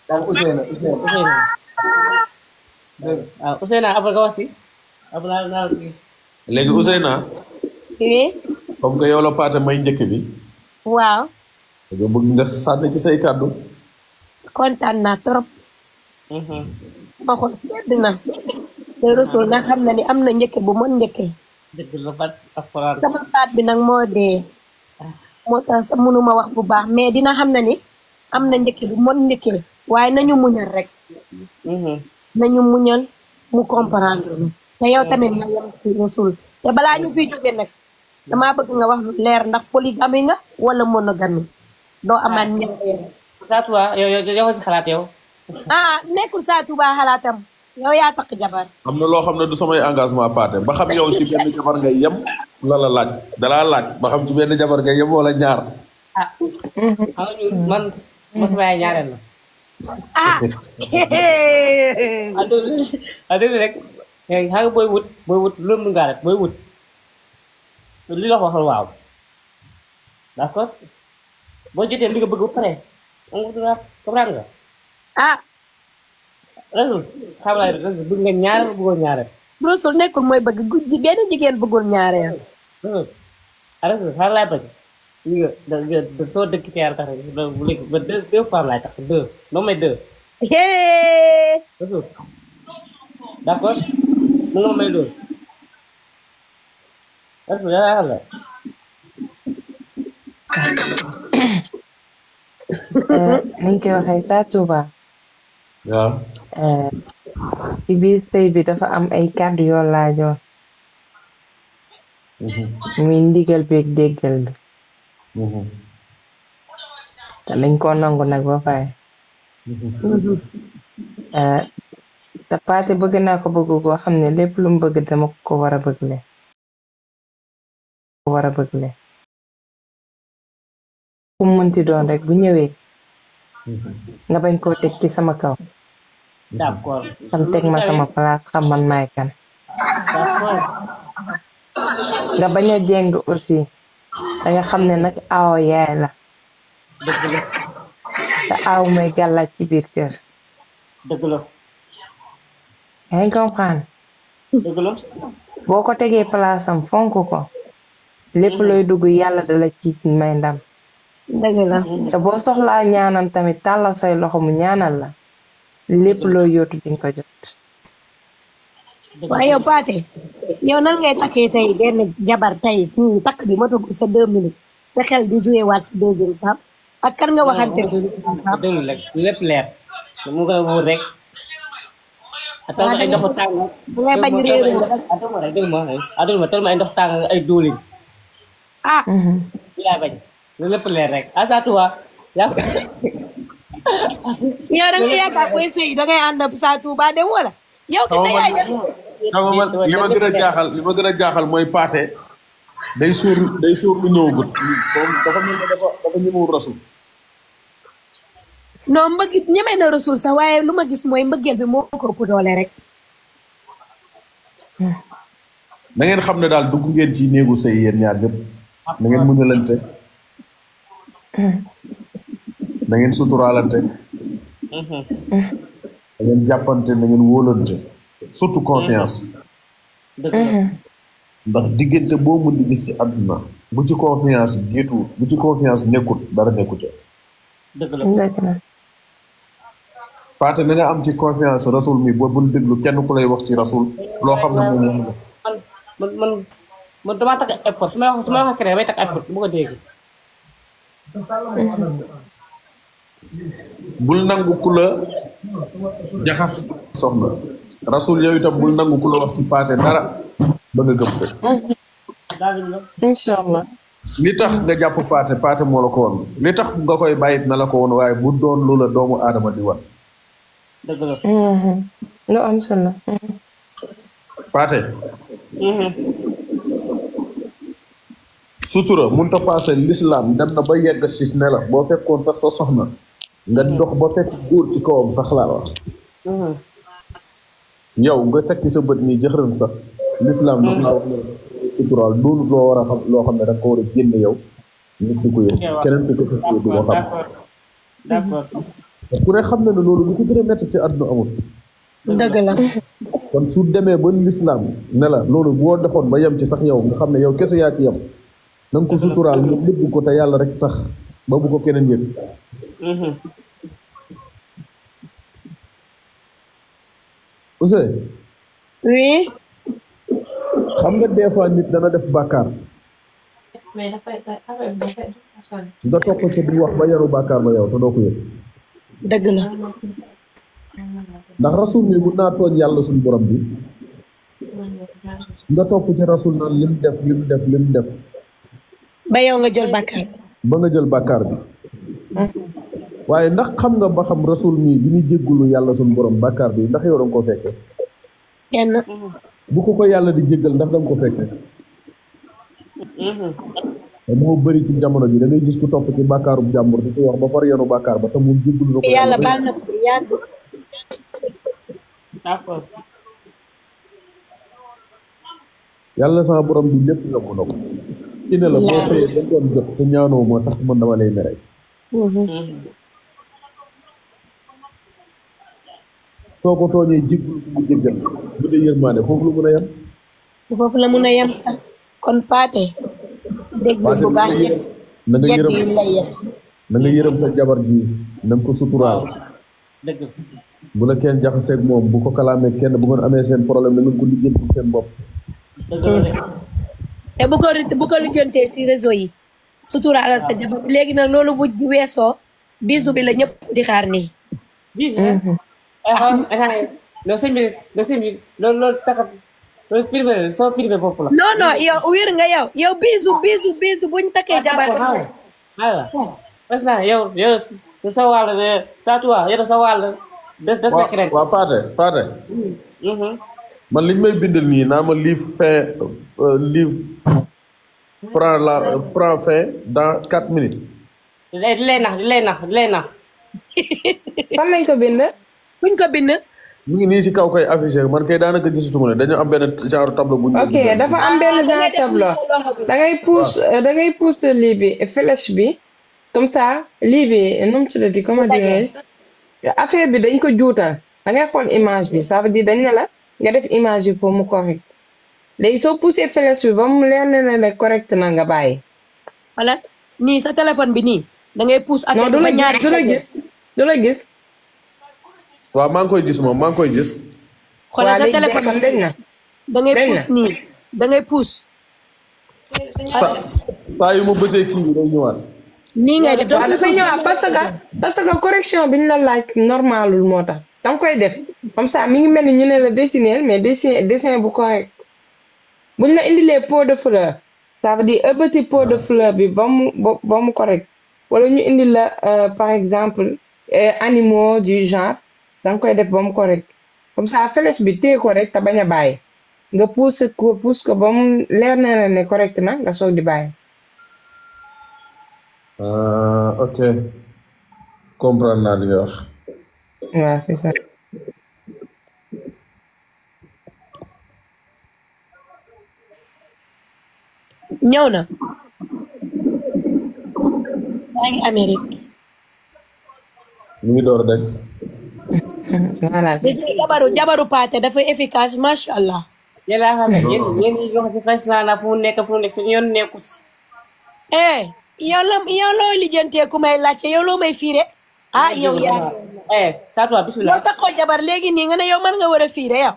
Dan Ousseynou après nga wax si après naa léegi Ousseynou oui. comme que yow la Pathé may njëkk bi waaw. nga bëgg nga sànni ci say kàddu. kontaan naa trop. ma xool sedd na. te Rasul nag xam na ni am na njëkke bu mën njëkke. dëgg la bat ak sama baat bi nag moo dee. moo tax mënuma wax bu baax mais dina xam na ni am na njëkke bu mën njëkke. waaye nañu muñal rek. nañu muñal mu comprendre ñu. te yow tamit nga yem si Rasul te balaa ñu fiy jóge nag damaa bëgg nga wax lu leer ndax polygamie nga wala monogamie. doo amaat ñaareel. Sa Touba yow si xalaat yow. nekkul Sa Touba xalaatam yow yaa takk jabar. am na loo xam ne du samay engagement Pathé ba xam yow ci benn jabar ngay yem la laaj dalaa laaj ba xam ci benn jabar ngay yem wala ñaar. xam nga man sama yaay ñaareel la. dégg rek xam nga booy wut loolu mën ngaa def booy wut li la waxal waaw d'accord boo jotee li nga bëgg ba pare comprendre nga. Rasul xam naa Rasul bëgg nga ñaareel bëggoo ñaareel. Rasul nekkul mooy bëgg guddi benn jigéen bëggul ñaareel. Rasul xam laay bëgg nga soo dëkk ci yàlla tax rek ba deux femmes laay tax deux noo may deux. Rasul d'accord mu nga may loolu Rasul yaa xam la. ni ñu koy waxee Sa Touba. waaw. ci biir sëy bi dafa am ay kàddu yoo laajoon. muy ndigal beeg déggal bi. te dañ koo nangu nag ba pare. te Pathé bëgg naa ko bëgg koo xam ne lépp lu mu bëgg dama ko war a bëggle. ku mu mënti doon rek bu ñëwee. nga bañ koo teg ci sama kaw. d'accord xam teg ma sama place xam man maay kan. d'accord nga bañ a jeng aussi da nga xam ne nag aaw yaay la. dëgg la te aaw mooy gàllaaj ci biir kër. dëgg la yaa ngi comprendre. dëgg la boo ko tegee place am fonk ko. lépp looy dugg yàlla dala ci may ndam. dëgg la. te boo soxlaa ñaanal tamit tàllal say loxo mu ñaanal la. lépp looy yóotu di nga ko jot. waaye yow Pathé yow nan ngay takkee tey benn jabar tey takk bi ma tugg sa 2 minutes sa xel di joué waat si deuxième femme ak kan nga waxante déglu rek lépp leer mu nga wóor rek. waaw ay ndox tàng. da ngay bañ réeru nga rek. adul ma ay ndox tàng ay diwlin. laay bañ lu lépp leer rek Sa Touba yaa yow da nga yaakaar koy sëy da ngay ànd Sa Touba dem wala yow ki sa yaay dem. li ma gën a jaaxal mooy Pathé day suur lu ñëwagut dafa mel ne dafa ñëwul Rasul. non ñeme na Rasul sax waaye lu ma gis mooy mbëggeel bi moo ko ëpp doole rek. na ngeen xam ne daal dugg ngeen ci néegu sëy yéen ñaar ñëpp na ngeen muñalante na ngeen suturaalante na ngeen jàppante na ngeen wóolante surtout confiance. ndax diggante boo mën di gis ci àdduna bu ci confiance géetu bu ci confiance nekkut dara nekku ca. dëgg la Pathé na nga am ci confiance Rasul mi boo bul déglu kenn ku lay wax ci Rasul loo xam ne moom man damaa takk airport su ma wax ak keneen damay takk airport bu ko dégg. bul nangu ku la jaxas soxna Rasul yow itam bul nangu ku la wax ci Pathé dara ba nga gëm ko. incha allah. li tax nga jàpp Pathé moo la ko woon li tax nga koy bàyyit na la ko woon waaye bu doon lu la doomu aadama di wan. dëgg la. lu am solo. Pathé. sutura mun ta paase l'islam dem na ba yegg si ne la boo fekkoon sax sa soxna nga dox ba fekk góor ci kawam sax laa wax. yow nga tekki sa bët nii jëxërën sax l'islam dafa laa wax ne suturaal doonu loo war a xam loo xam ne da nga ko war a génn yow nit di ko yëg keneen ko ko du ko xam d'accord ku ne xam na ne loolu lu ko gën a métti ci àdduna amul dëgg la. kon su demee ba l'islam ne la loolu boo defoon ba yem ci sax yow nga xam ne yow kese yaa ci yem na nga ko suturaal nga nëbb ko te yàlla rek sax ba bu ko keneen yëg Ousseyn oui. xam nga des fois nit dana def bàkkaar nga topp ci di wax ba yaru bàkkaar ba yow te doo ko yëg dëgg la. ndax rasul mi mun naa tooñ yàlla suñu borom bi nga topp ci rasul naan lim def ba yow nga jël bàkkaar. ba nga jël bàkkaar bi waaye ndax xam nga ba xam rasul mii bi ñu jéggulu yàlla suñu borom bàkkaar bi ndax yow danga ko fekke kenn. bu ko yàlla di jéggal ndax danga ko fekke moo bëri ci jamono ji da ngay gis ku topp ci bàkkaaru jàmbur di ci wax ba far yenu bàkkaar ba te moom jéggulu na ko yàlla baal na ko bu yàgg. d'accord yàlla sama borom bi lépp nga mën a ko ci ne la boo xëyee ba doon jot te ñaanoo moo tax man dama lay mere soo ko tooñee jéggulu ko mu jéggal bu dee yërmaane foofu lu mën a yem foofu la mun a yem sax kon paate. dégg bu baax yëpp na nga yëpp yërëm yu lay yëpp. na nga yërëm sa jabar ji na nga ko suturaal dëgg bu la kenn jaxaseeg moom bu ko kalaamee kenn bu ngeen amee seen problème na nga ko lijjanti seen bopp te bu ko lijjantee si réseau yi. suturaal sa jabar léegi nag loolu bu weesoo bisu bi la ñëpp di xaar nii. bis loolu takat loolu privé soo privé bopp la non non yow wér nga yow bisu buñ takkee jabar. voilà parce que yow sa wàll sa tuwa yow sa wàll des na keneen waaw Paate man liñ may bindal nii naa ma livre prend fin dans 4 minutes di lay nax fan lañ ko bind. buñ ko bind. mu ngi nii si kaw koy affiché man kay daanaka gisatuma ne dañoo am benn genre tableau bu ñu ok dafa am benn genre tableau da ngay pousse lii bi flèche bi comme ça lii bi nu mu tuddati comment dire affaire bi dañ ko juutal da ngay xool image bi ça veut dire dañ ne la nga def image bi pour mu correct léegi soo poussé flèche bi ba mu leer na ne correct na nga bàyyi. voilà nii sa téléphone bi nii da ngay pousse affaire bi ba ñaari du la gis. waaw maa ngi koy gis moom maa ngi koy gis. xoolal sa téléphone bi na da ngay pousse nii da ngay pousse. saa yu ma bësee kii bi day ñëwaat. nii ngay def waaw dafay ñëwaat parce que correction bi ñu la laaj normalul moo tax danga koy def comme ça mi ngi mel ni ñu ne la dessiner mais dessin bu correct buñ la indilee pot de fleur ça veut dire ëbbati pot de fleur bi ba mu correct wala ñu indi la par exemple animaux du genre danga koy def ba mu correct comme ça flèche bi téye ko rek te bañ a bàyyi nga pousse ko ba mu leer na ne correct na nga soog di bàyyi. ok comprendre naa li nga wax. waaw c'est ça. ñëw na. maa ngi Amérique. mu ngi door rek. voilà. gis nga jabaru paate dafa efficace macha allah. yéen a xam ne yéen ñi wax si fay naa fu mu nekk suñu yoon nekku si. yow loo lijjantee ku may laajte yow loo may fiire. yow yaa saa tuwa bismillah. loo taxoo jabar léegi nii nga ne yow man nga war a fiire yow.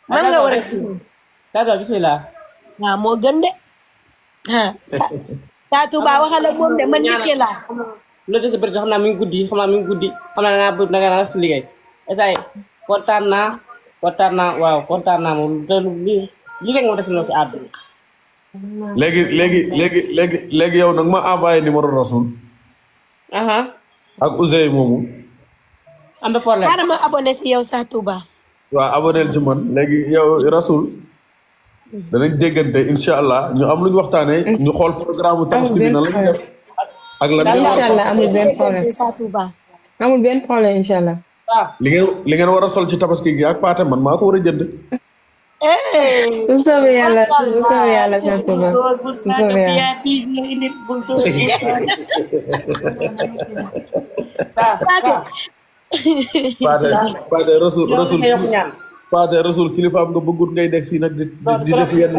man nga war a fiire. saa tuwa bismillah. waaw moo gën de. saa tuba waxal ak moom de man njëkkee laa. loolu de sa bëri xam naa mi ngi guddi xam naa nga bëgg nga liggéey. esaay kontaan naa waaw kontaan naa moom lii rek nga des na si àdduna. léegi yow nag ma envoyé numéro Rasoul. ak Ouzey moomu. am na problème xaaral ma abonné si yow saa tuba. waaw abonné ci man léegi yow Rasoul. danañ déggante incha allah ñu am lu ñu waxtaanee. ñu xool programme tabaski bi na la ñu def. ak lan incha allah amul benn problème amul benn problème incha allah. li ngeen war a sol ci tabaski gi ak paate man maa ko war a jënd. bu soobee yàlla bu soobee yàlla sant ba bu soobee yàlla. Paate Rasul kilifaam nga bëggut ngay nekk fii nag di def yenn